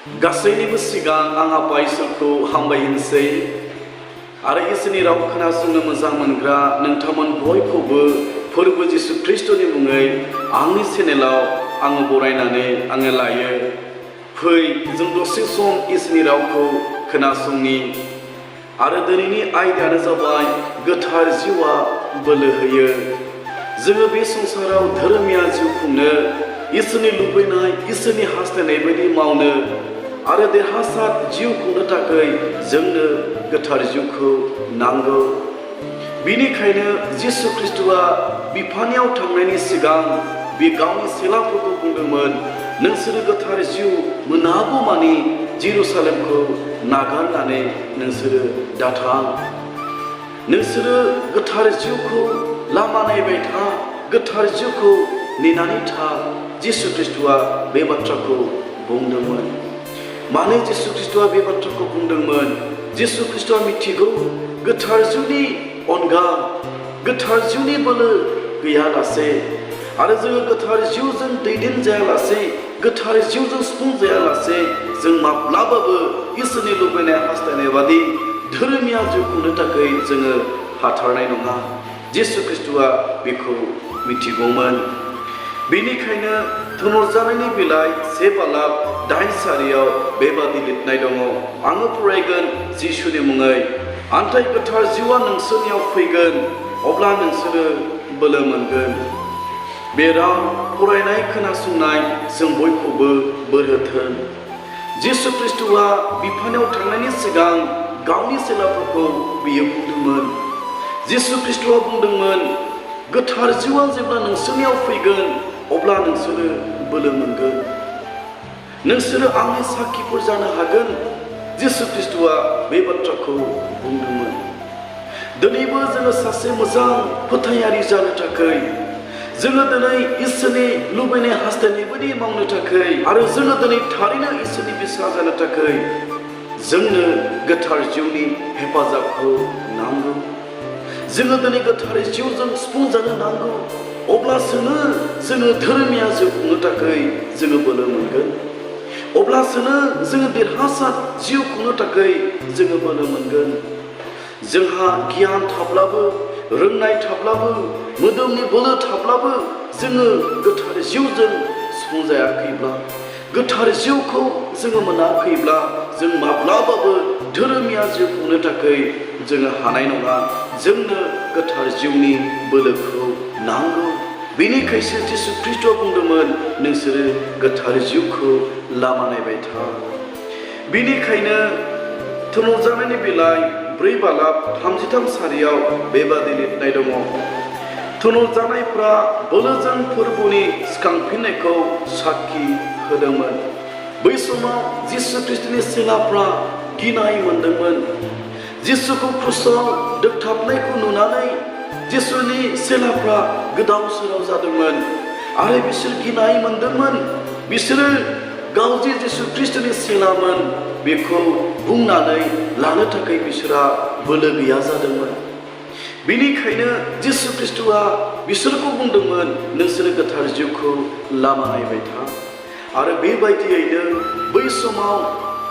गासैनिबो सिगां आं आफा इसोरखौ हामबायहोनोसै आरो इसोरनि राव खोनासंनो मोजां मोनग्रा नोंथांमोन बयखौबो फोरबो जिसु ख्रीष्टनि मुङै आंनि चेनेलाव आङो बरायनानै आङो लायो। फै जों दसे सम इसोरनि रावखौ खोनासंनि आरो दिनैनि आयदायानो जाबाय गोथार जिउआ बोलो होयो। जोङो बे संसाराव धोरोमिया जिउ खुंनो, इसोरनि लुबैनाय इसोरनि हास्थायनाय बायदि मावनो आरो देरहासार जिउ खुंनो थाखाय जोंनो गोथार जिउखौ नांगौ। बिनिखायनो जिसु ख्रीष्टआ बिफानियाव थांनायनि सिगां बे गावनि सेलाफोरखौ बुंदोंमोन, नोंसोरो गोथार जिउ मोनागौ मानि जेरुसालेमखौ नागारनानै नोंसोरो दाथां। नोंसोरो गोथार जिउखौ लामा नायबाय था, गोथार जिउखौ नेनानै था। जिसु ख्रीष्टआ बे बाथ्राखौ बुंदोंमोन। मानो जिसु ख्रीष्टआ बे बाथ्राखौ बुंदोंमोन? जिसु ख्रीष्टआ मिथिगौ गोथार जिउनि अनगा, गोथार जिउनि बोलो गैयालासे आरो जोङो गोथार जिउजों दैदेन जायालासे, गोथार जिउजों सुफुं जायालासे जों माब्लाबाबो इसोरनि लुबैनाय हास्थायनाय बादि धोरोमिया जिउ खुंनो थाखाय जोङो हाथारनाय नङा। जिसु ख्रीष्टआ बेखौ मिथिगौमोन। बेनिखायनो थुनरजानायनि बिलाइ 1:8 बेबादि लिरनाय दङ। आङो फरायगोन जिसुनि मुङै। आन्थाय गोथार जिउआ नोंसोरनियाव फैगोन, अब्ला नोंसोरो बोलो मोनगोन। बे राव फरायनाय खोनासंनाय जों बयखौबो बोर होथों। जिसु ख्रीष्टआ बिफानियाव थांनायनि सिगां गावनि सेलाफोरखौ बियो बुंदोंमोन। जिसु ख्रीष्टआ बुंदोंमोन, गोथार जिउआ जेब्ला नोंसोरनियाव फैगोन अब्ला नोंसोरो बोलो मोनगोन। नोंसोरो आंनि साखिफोर जानो हागोन। जिसु ख्रीष्टआ बे बाथ्राखौ बुंदोंमोन। दिनैबो जोङो सासे मोजां फोथायारि जानो थाखाय, जोङो दिनै इसोरनि लुबैनाय हास्थायनाय बायदि मावनो थाखाय आरो जोङो दिनै थारैनो इसोरनि बिसा जानो थाखाय जोंनो गोथार जिउनि हेफाजाबखौ नांगौ। जोङो दिनै गोथार जिउजों सुफुं जानो नांगौ। अब्लासोनो जोङो धोरोमिया जिउ खुंनो थाखाय जोङो बोलो मोनगोन। अब्लासोनो जोङो देरहासार जिउ खुंनो थाखाय जोङो बोलो मोनगोन। जोंहा गियान थाब्लाबो, रोंनाय थाब्लाबो, मोदोमनि बोलो थाब्लाबो जोङो गोथार जिउजों सुफुं जायाखैब्ला, गोथार जिउखौ जोङो मोनाखैब्ला जों माब्लाबाबो धोरोमिया जिउ खुंनो थाखाय जोङो हानाय नङा। जोंनो गोथार जिउनि बोलोखौ नांगौ। बेनिखायसो जिसु ख्रीष्टआ बुंदोंमोन, नोंसोरो गोथार जिउखौ लामा नायबाय था। बेनिखायनो थुनरजानायनि बिलाइ 4:33 बेबादि लिरनाय दङ। थुनरजानायफ्रा बोलोजों फोरबोनि सिखांफिननायखौ साखि होदोंमोन। बै समाव जिसु ख्रीष्टनि सेलाफ्रा गिनाय मोनदोंमोन। जिसुखौ क्रुसाव दोगथाबनायखौ नुनानै जिसुनि सेलाफ्रा गोदाव सोराव जादोंमोन आरो बिसोर गिनाय मोनदोंमोन। बिसोरो गाव जे जिसु ख्रीष्टनि सेलामोन बेखौ बुंनानै लानो थाखाय बिसोरहा बोलो गैया जादोंमोन। बेनिखायनो जिसु ख्रीष्टआ बिसोरखौ बुंदोंमोन, नोंसोरो गोथार जिउखौ लामा नायबाय था। आरो बेबायदियैनो बै समाव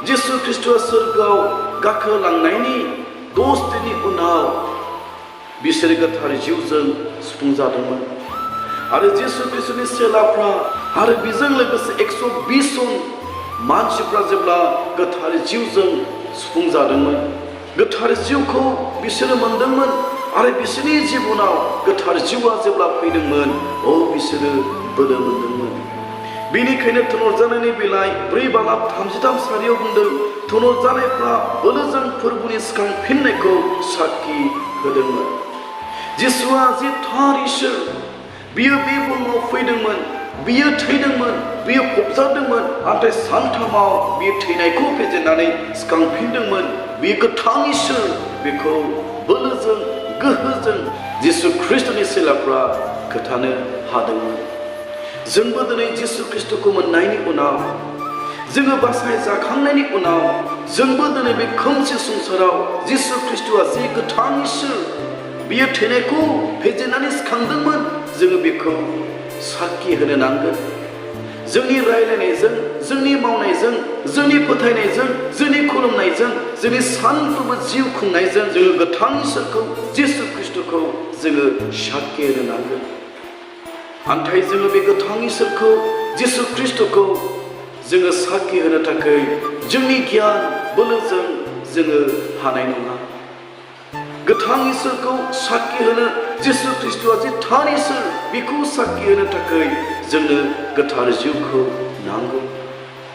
जिसु ख्रीष्टआ सोरगोआव गाखोलांनायनि 10 दिननि उनाव बिसोर गोथार जिउजों सुफुं जादोंमोन। आरो जिसु ख्रीष्टनि सेलाफ्रा आरो बेजों लोगोसे 120 जन मानसिफ्रा जेब्ला गोथार जिउजों सुफुं जादोंमोन, गोथार जिउखौ बिसोरो मोनदोंमोन आरो बिसोरनि जिबनाव गोथार जिउआ जेब्ला फैदोंमोन, बिसोरो बोलो मोनदोंमोन। बेनिखायनो थुनरजानायनि बिलाइ 4:33 बुंदों, थुनरजानायफ्रा बोलोजों फोरबोनि सिखांफिननायखौ साखि होदोंमोन। जिसुआ जे थार इसोर, बियो बे बुहुमाव फैदोंमोन, बियो थैदोंमोन, बियो फबजादोंमोन, नाथाय सानथामाव बियो थैनायखौ फेजेननानै सिखांफिनदोंमोन। बियो गोथां इसोर। बेखौ बोलोजों गोहोजों जिसु ख्रीष्टनि सेलाफ्रा खोथानो हादोंमोन। जोंबो दिनै जिसु ख्रीष्टखौ मोननायनि उनाव, जोङो बासाय जाखांनायनि उनाव, जोंबो दिनै बे खोमसि संसाराव जिसु ख्रीष्टआ जे गोथां इसोर, बियो थैनायखौ फेजेननानै सिखांदोंमोन, जोङो बेखौ साखि होनो नांगोन। जोंनि रायलायनायजों जोंनि मावनायजों जोंनि फोथायनायजों जोंनि खुलुमनायजों जोंनि सानफ्रोमबो जिउ खुंनायजों जोङो गोथां इसोरखौ जिसु ख्रिस्ट'खौ जोङो साखि होनो नांगोन। नाथाय जोङो बे गोथां इसोरखौ जिसु ख्रिस्ट'खौ जोङो साखि होनो थाखाय जोंनि गियान बोलोजों जोङो हानाय नङा। गोथां इसोरखौ साखि होनो जिसु ख्रिस्ट'आ जे थार इसोर बेखौ साखि होनो थाखाय जोंनो गोथार जिउखौ नांगौ।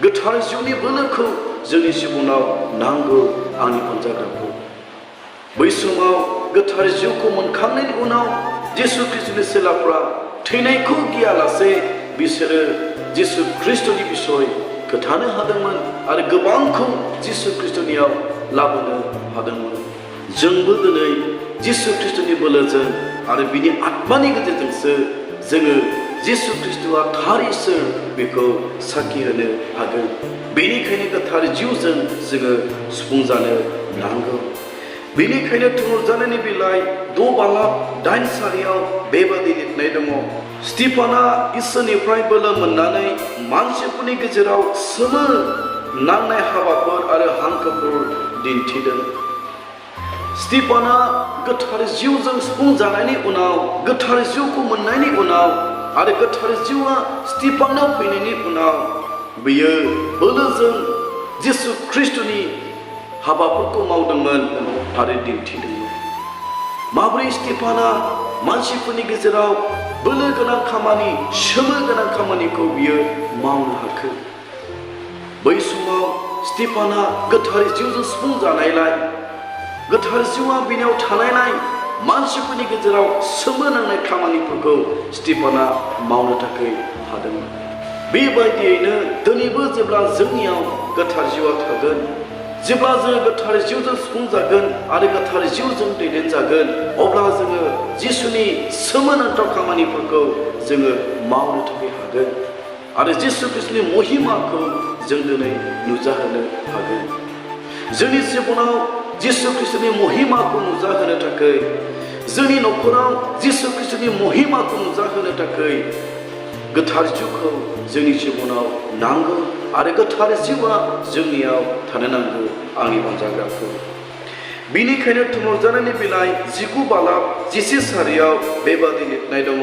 गोथार जिउनि बोलोखौ जोंनि जिबनाव नांगौ। आंनि अनजाग्राखौ बै समाव गोथार जिउखौ मोनखांनायनि उनाव जिसु ख्रिस्ट'नि चेलाफ्रा थैनायखौ गियालासे बिसोरो जिसु ख्रिस्ट'नि बिसय खोथानो हादोंमोन आरो गोबांखौ जिसु ख्रिस्ट'नियाव लाबोनो हादोंमोन। जोंबो दिनै जिसु ख्रिस्ट'नि बोलोजों आरो बिनि आत्मानि गेजेरजोंसो जोङो जिसु ख्रिस्ट'आ थार इसोर बेखौ साखि होनो हागोन। बेनिखायनो गोथार जिउजों जोङो सुफुंजानो नांगौ। बेनिखायनो थुनरजानायनि बिलाइ 6 बालाब 8 सारियाव बेबादि लिरनाय दङ। स्टिफाना इसोरनिफ्राय बोलो मोननानै मानसिफोरनि गेजेराव सोमो नांनाय हाबाफोर आरो हांखोफोर दिन्थिदों। स्टिफाना गोथार जिउजों सुफुंजानायनि उनाव गोथार जिउखौ मोननायनि उनाव आरो गोथार जिउआ स्टिफानाव फैनायनि उनाव बियो बोलोजों जिसु ख्रिस्ट'नि हाबाफोरखौ मावदोंमोन आरो दिन्थिदोंमोन। माब्रै स्टिफाना मानसिफोरनि गेजेराव बोलो गोनां खामानि सोलो गोनां खामानिखौ बियो मावनो हाखो? बै समाव स्टिफाना गोथार जिउजों सुफुंजानायलाय गोथार जिउआ बिनियाव थानायलाय मानसिफोरनि गेजेराव सोमोनांनाय खामानिफोरखौ स्टिफाना मावनो थाखाय हादोंमोन। बेबायदियैनो दिनैबो जेब्ला जोंनियाव गोथार जिउआ थागोन, जेब्ला जोङो गोथार जिउजों सुफुंजागोन आरो गोथार जिउजों दैदेनजागोन, अब्ला जोङो जिसुनि सोमोनांथाव खामानिफोरखौ जोङो मावनो थाखाय हागोन आरो जिसु ख्रिस्ट'नि महिमाखौ जों दिनै नुजाहोनो हागोन। जोंनि जिबनाव जिसु ख्रिस्ट'नि महिमाखौ नुजाहोनो थाखाय, जोंनि न'खराव जिसु ख्रिस्ट'नि महिमाखौ नुजाहोनो थाखाय गोथार जिउखौ जोंनि जिबनाव नांगौ आरो गोथार जिउआ जोंनियाव थानो नांगौ। आंनि अनजाग्राखौ बेनिखायनो थुनरजानायनि बिलाइ 19 बालाब 11 सारियाव बेबादि लिरनाय दङ।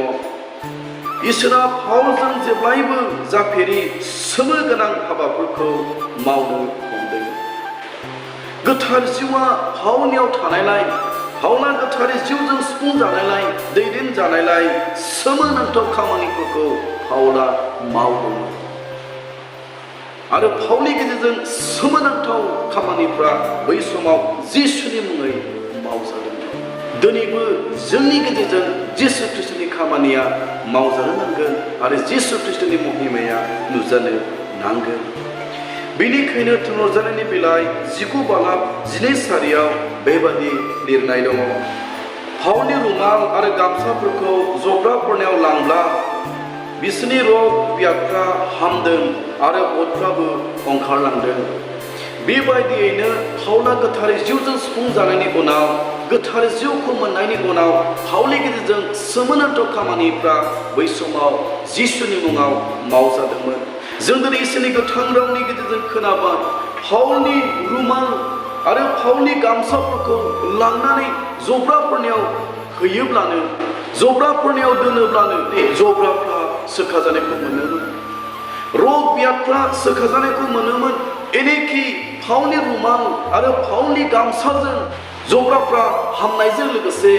इसोरा पाउलजों जेब्लायबो जाफेरि सोलो गोनां हाबाफोरखौ मावनो हमदों। गोथार जिउआ पाउलनियाव थानायलाय, पाउला गोथार जिउजों सुफुंजानायलाय दैदेनजानायलाय सोमोनांथाव खामानिफोरखौ पाउला मावदोंमोन आरो पाउलनि गेजेरजों सोमोनांथाव खामानिफ्रा बै समाव जिसुनि मुङै मावजादोंमोन। दिनैबो जोंनि गेजेरजों जिसु ख्रिस्ट'नि खामानिया मावजानो नांगोन आरो जिसु ख्रिस्ट'नि महिमाया नुजानो नांगोन। बेनिखायनो थुनरजानायनि बिलाइ 19 बालाब 12 सारियाव बेबादि लिरनाय दङ। पाउलनि रुमाल आरो गामसाफोरखौ जब्राफोरनियाव लांब्ला बिसोरनि रग बियादफ्रा हामदों आरो अरफ्राबो ओंखारलांदों। बेबायदियैनो पाउला गोथार जिउजों सुफुंजानायनि उनाव, गोथार जिउखौ मोननायनि उनाव पाउलनि गेजेरजों सोमोनांथाव खामानिफ्रा बै समाव जिसुनि मुङाव मावजादोंमोन। जों दिनै इसोरनि गोथां रावनि गेजेरजों खोनाबाय, पाउलनि रुमाल आरो पाउलनि गामसाफोरखौ लांनानै जब्राफोरनियाव हैयोब्लानो, जब्राफोरनियाव दोनोब्लानो बे जब्राफ्रा सोखाजानायखौ मोनोमोन, रग बियादफ्रा सोखाजानायखौ मोनोमोन। एनेखि पाउलनि रुमाल आरो पाउलनि गामसाजों जब्राफ्रा हामनायजों लोगोसे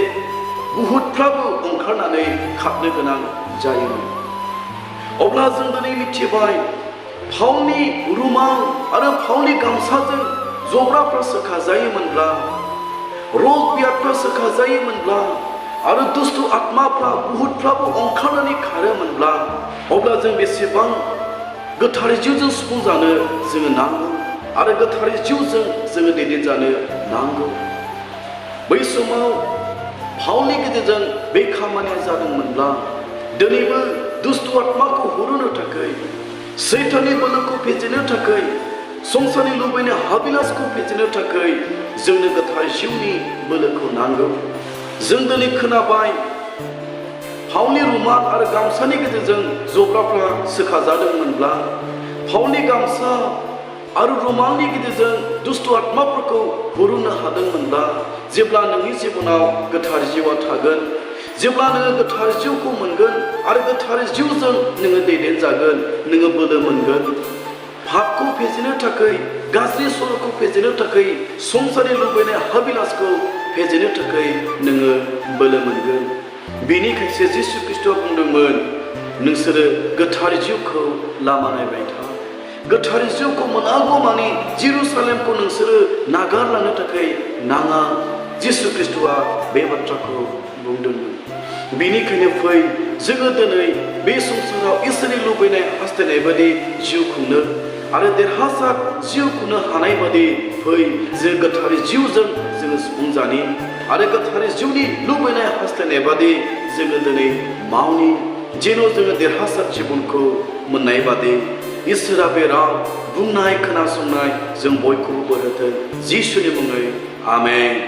बुहुतफ्राबो ओंखारनानै खारनो गोनां जायोमोन। अब्ला जों दिनै मिथिबाय, पाउलनि रुमाल आरो पाउलनि गामसाजों जब्राफ्रा सोखाजायोमोनब्ला, रग बियादफ्रा सोखाजायोमोनब्ला आरो दुष्ट आत्माफ्रा बुहुतफ्राबो ओंखारनानै खारोमोनब्ला, अब्ला जों बेसेबां गोथार जिउजों सुफुंजानो जोङो नांगौ आरो गोथार जिउजों जोङो दैदेनजानो नांगौ। बै समाव पाउलनि गेजेरजों बे खामानिया जादोंमोनब्ला, दिनैबो दुष्ट आत्माखौ होनो थाखाय, सैताननि बोलोखौ फेजेननो थाखाय, संसारनि लुबैनाय हाबिलासखौ फेजेननो थाखाय जोंनो गोथार जिउनि बोलोखौ नांगौ। जों दिनै खोनाबाय, फावनि रुमाल आरो गामसानि गेजेरजों जब्राफ्रा सोखाजादोंमोनब्ला, फावनि गामसा आरो रुमालनि गेजेरजों दुष्ट आत्माफोरखौ हुरुननो हादोंमोनब्ला, जेब्ला नोंनि जिबनाव गोथार जिउआ थागोन, जेब्ला नोङो गोथार जिउखौ मोनगोन आरो गोथार जिउजों नोङो दैदेनजागोन, नोङो बोलो मोनगोन। पापखौ फेजेननो थाखाय, गाज्रि सर'खौ फेजेननो थाखाय, संसारनि लुबैनाय हाबिलासखौ फेजेननो थाखाय नोङो बोलो मोनगोन। बेनिखायसो जिसु ख्रीष्टआ बुंदोंमोन, नोंसोरो गोथार जिउखौ लामा नायबाय था। गोथार जिउखौ मोनागौ मानि जेरुसालेमखौ नोंसोरो नागारलांनो थाखाय नाङा। जिसु ख्रीष्टआ बे बाथ्राखौ बुंदोंमोन। बेनिखायनो फै, जोङो दिनै बे संसाराव इसोरनि लुबैनाय हास्थायनाय बादि जिउ खुंनो आरो देरहासार जिउ खुंनो हानाय बादि फै, जों गोथार जिउजों जोङो सुफुंजानि आरो गोथार जिउनि लुबैनाय हास्थायनाय बादि जोङो दिनै मावनि, जेन' जोङो देरहासार जिबनखौ मोननाय बादि। इसोरा बे राव बुंनाय खोनासंनाय जों बयखौबो बोर होथों। जिसुनि मुङै आमेन।